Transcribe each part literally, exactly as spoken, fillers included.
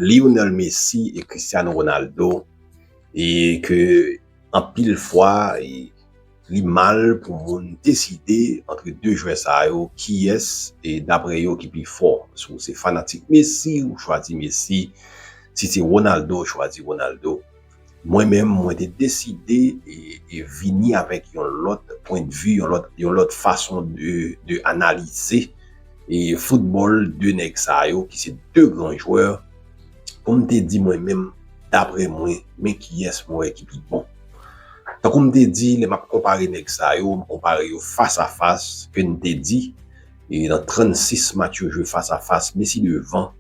Lionel Messi e Cristiano Ronaldo, e ke anpil fwa, e li mal pou moun deside antre de jwè sa yo, kiyès, e daprè yo, ki pi fò. Si w se fanatik Messi, ou chwazi Messi. Si se Ronaldo, ou chwazi Ronaldo. Mwen menm, mwen te deside e, e vini avèk yon lòt pwendvi, yon lòt, yon lòt fason de, de analize e foutbòl de nèg sa yo, ki se de gran jwè, pou m te di mwen menm, daprè mwen, men kiyès mwen wè ki pi bon. Tankou m te di, lè m ap konpare nèg sa yo, m konpare yo fas a fas, ke n te di, e nan trannsis match yo jwe fas a fas, Messi devan,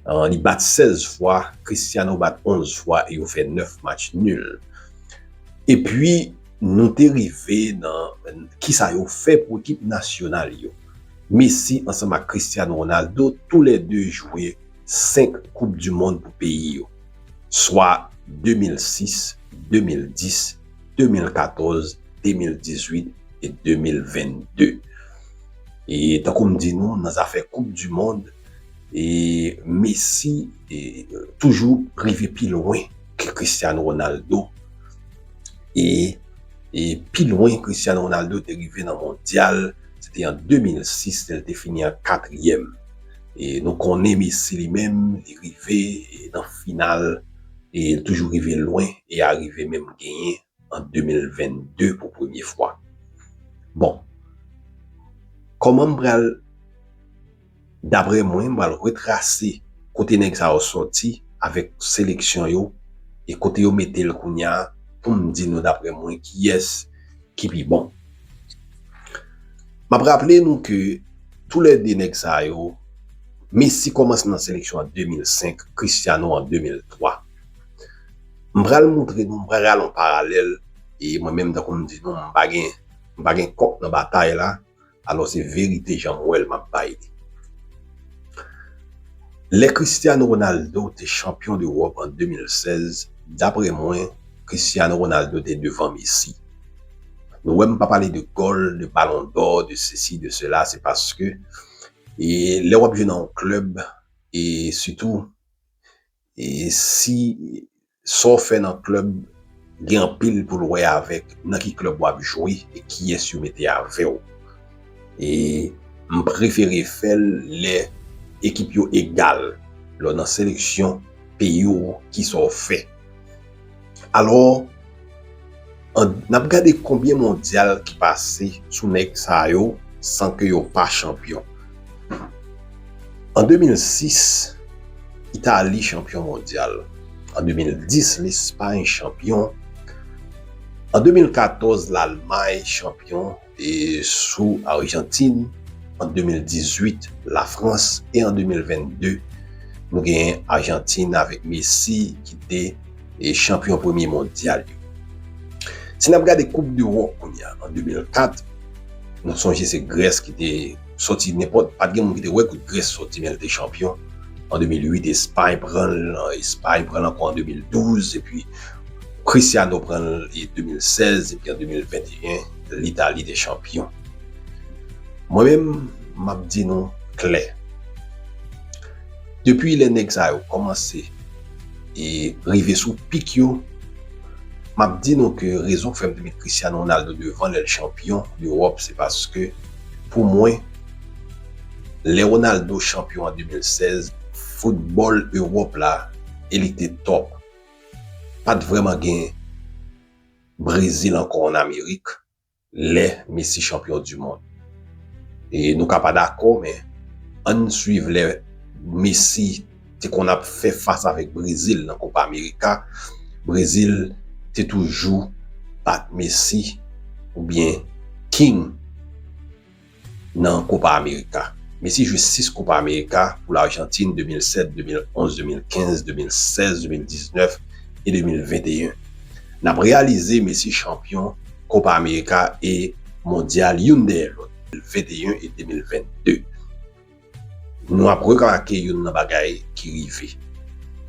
ah, li bat sèz fwa, Cristiano bat onz fwa e yo fè nèf match nil. Epi, nou te rive nan kisa yo fè pou ekip nasyonal yo. Messi ansanm ak Cristiano Ronaldo, toulède jwe senk Koup di Mond pou peyi yo, swa de mil sis, de mil dis, de mil katòz, de mil dizuit e de mil vennde. E tankou m di nou, nan zafè Koup di Mond, e Messi, e, toujou rive pi lwen ke Cristiano Ronaldo. E, e pi lwen Cristiano Ronaldo te rive nan mondyal, se te an de mil sis, lè l te fini an katriyèm. E nou konnen Messi li menm, li rive, e nan final, e l toujou rive lwen, e arive menm genyen an de mil vennde pou premye fwa. Bon, kòman m pral, daprè mwen, m pral retrase kote nèg sa yo sòti avèk seleksyon yo e kote yo mete l kounye a, pou m di nou, daprè mwen, kiyès ki pi bon. M ap raple nou ke toulède nèg sa yo, Messi kòmanse nan seleksyon an de mil senk, Cristiano an de mil twa. M pral montre nou, m pral rale yon paralèl, e mwen menm, tankou m di nou, m pa gen, m pa gen kòk nan batay la, alò se verite jan m wè l m ap bay li. Lè Cristiano Ronaldo te chanpyon dewòp an de mil sèz, daprè mwen, Cristiano Ronaldo te devan Messi. Nou wè m pa pale de gòl, de balon dò, de sesi, de sela, se paske, e lè w ap jwe nan yon klèb, e sitou, e si sa w fè nan klèb gen anpil pou l wè avèk nan ki klèb w ap jwe e kiyès yo mete avè w. E m prefere fè l lè ekip yo egal, lè w nan seleksyon peyi w, kisa w fè. Alò, an, n ap gade konbyen mondyal ki pase sou nèg sa yo san ke yo pa chanpyon. An de mil sis, Itali chanpyon mondyal. An de mil dis, Lespay chanpyon. An de mil katòz, Lalmay chanpyon e sou Ajantin, an de mil dizuit, Lafrans, e an de mil vennde, nou genyen Ajantin avèk Messi ki te, e, chanpyon premye mondyal yo. Si n ap gade Koup dewòp kounye a, an de mil kat, nou sonje se Grès ki te sòti nenpòt, pa t gen moun ki te wè kote Grès sòti, men l te chanpyon. An de mil uit, Espay pran l, Espay pran l ankò an de mil douz, epi Cristiano pran l e de mil sèz, epi an de mil venteyen, Litali te chanpyon. Mwen menm, m ap di nou klè. Depi lè nèg sa yo kòmanse e rive sou pik yo, m ap di nou ke rezon k fè m te met Cristiano Ronaldo devan lè l chanpyon Ewòp, se paske, pou mwen, lè Ronaldo chanpyon an de mil sèz, foutbòl Ewòp la, e li te tòp. Pa t vrèman gen Brezil ankò ann Amerik lè Messi chanpyon di mond. E nou ka pa dakò, men ann swiv lè Messi te konn ap fè fas avèk Brezil nan Copa America. Brezil te toujou bat Messi oubyen King nan Copa America. Messi jwe sis Copa America pou Lajantin, de mil sèt, de mil onz, de mil kenz, de mil sèz, de mil diznèf e de mil venteyen. N ap reyalize Messi chanpyon Copa America e Mondyal youn dèyè lòt, de mil venteyen e de mil vennde. Nou ap remake youn nan bagay ki rive.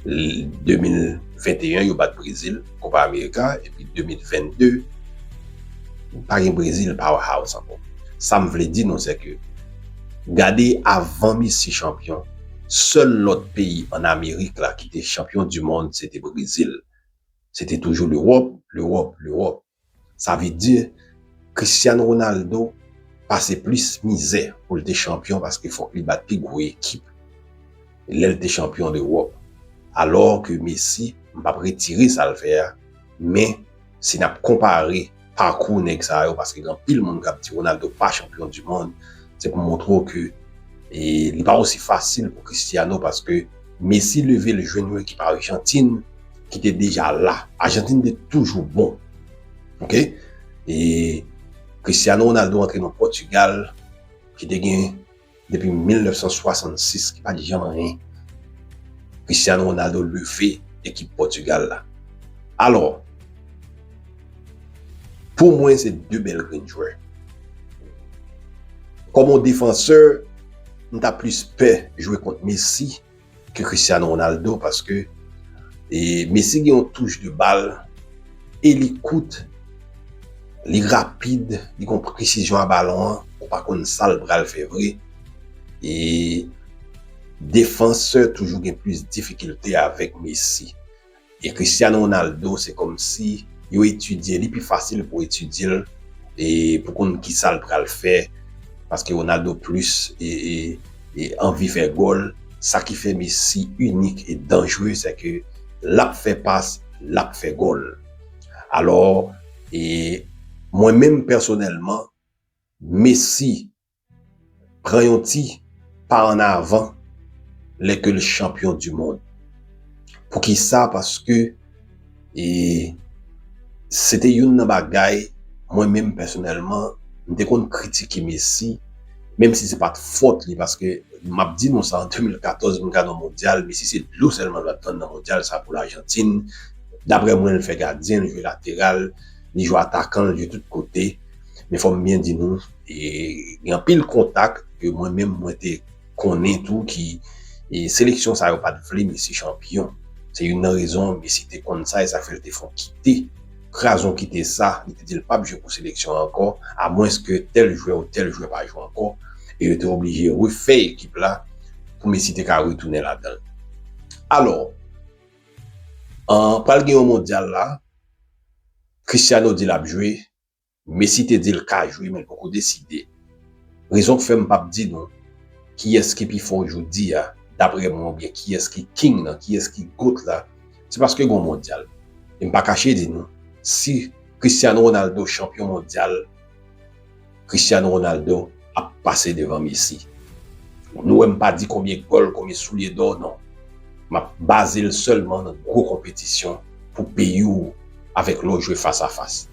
L-, de mil venteyen, yo bat Brezil, Copa America, epi de mil vennde, pa gen Brezil powerhouse ankò. Sa m vle di nou, se ke gade avan Messi chanpyon, Sèl lòt peyi ann Amerik la ki te chanpyon di mond, se te Brezil. Se te toujou Lewòp, Lewòp, Lewòp. Sa vle di, Cristiano Ronaldo pase plis mizè pou l te chanpyon paske fòk li bat pi gwo ekip lè l te chanpyon Lewòp. Alò ke Messi, m p ap retire sa l fè a, men si n ap konpare pakou nèg sa yo, paske gen anpil moun k ap di Ronaldo pa chanpyon di mond, se pou montre w ke e, li pa osi fasil pou Cristiano paske Messi leve l jwenn yon ekip Ajantin ki te deja la. Ajantin te toujou bon. Oke? E Cristiano Ronaldo antre nan Pòtigal ki te gen depi mil nèf san swasannsis ki pa t janm anyen. Cristiano Ronaldo leve ekip Pòtigal la. Alò, pou mwen, se de bèl grenn jwè. Kòm yon defansè, m ta plis pè jwe kont Messi ke Cristiano Ronaldo paske e, Messi gen yon touch de bal e li kout, li rapid, li gen yon presizyon a balon an, ou pa konn sa l pral fè vre. E defansè toujou gen plis difikilte avèk Messi. E Cristiano Ronaldo, se kòmsi yo etidye li, pi fasil pou etidye l e pou konn kisa l pral fè, paske Ronaldo plis e, e, e anvi fè gòl. Sa ki fè Messi inik e danjere, se ke l ap fè pas, l ap fè gòl. Alò, e mwen menm pèsonèlman, Messi pran yon ti pa an avan lè ke l chanpyon di mond. Poukisa? Paske e, se te youn nan bagay, mwen menm pèsonèlman, m te konn kritike Messi, menm si se pa t fòt li, paske m ap di nou sa, an de mil katòz, m gade yon mondyal, Messi se dlo sèlman l t ap tann nan mondyal sa pou Lajantin. Daprè mwen, l fè gadyen, l jwe lateral, li jwe atakan, l jwe tout kote. Men fò m byen di nou, e, gen anpil kontak ke mwen menm mwen te konnen tou ki e, seleksyon sa yo pa t vle Messi chanpyon. Se youn nan rezon Messi te konn sa e sa k fè l te fè yon kite. Kraze yon kite sa, li te di l p ap jwe pou seleksyon an ankò, amwenske tèl jwè ou tèl jwè pa jwe ankò, e yo te oblije refè ekip la pou Messi te ka retounen ladan l. Alò, an, pral gen yon mondyal la, Cristiano di l ap jwe, Messi te di l ka jwe, men l poko deside. Rezon k fè m p ap di nou kiyès ki pi fò jodi a, daprè mwen, oubyen kiyès ki king nan, kiyès ki GOAT la, se paske gen yon mondyal. E m pa kache di nou, si Cristiano Ronaldo chanpyon mondyal, Cristiano Ronaldo ap pase devan Messi. Nou wè m pa di konbyen gòl, konbyen soulye dò, non. M ap baze l sèlman nan gwo konpetisyon pou peyi w avèk lè w jwe fas a fas.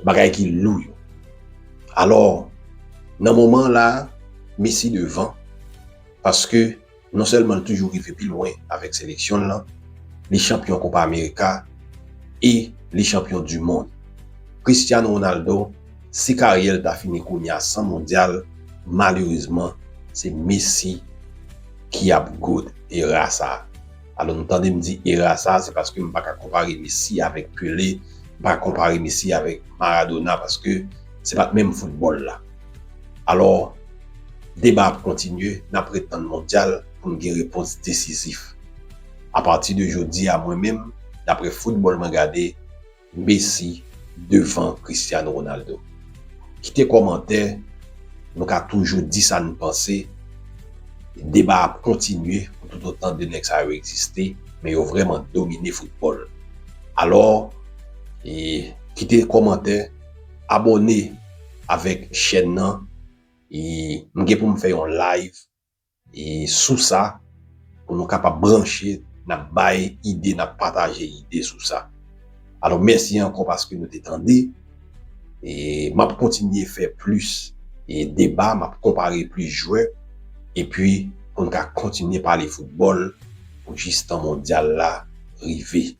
Bagay ki lou yo. Alò, nan moman la, Messi devan, paske non sèlman l toujou rive pi lwen avèk seleksyon l lan, li chanpyon Kopa Amerika e li chanpyon di mond. Cristiano Ronaldo, si karyè l ta fini kounye a san mondyal, malerezman, se Messi ki ap GOAT era sa a. Alò, nou tande m di era sa a, se paske m pa ka konpare Messi avèk Pelé, m pa ka konpare Messi avèk Maradona, paske se pa t menm foutbòl la. Alò, deba ap kontinye, n ap ret tann mondyal pou n gen repons desizif. Apati de jodi a, mwen menm, daprè foutbòl mwen gade, Messi devan Cristiano Ronaldo. Kite kòmantè, nou ka toujou di sa n panse. Deba ap kontinye pou toutotan de nèg sa yo egziste, men yo vrèman domine foutbòl. Alò, e, kite kòmantè, abòne avèk chèn nan, e m gen pou m fè yon live e sou sa, pou nou kapab branche, n ap bay ide, n ap pataje ide sou sa. Alò, mèsi ankò paske nou te tande. E m ap kontinye fè plis e deba, m ap konpare plis jwè, epi pou n ka kontinye pale foutbòl pou jistan mondyal la rive.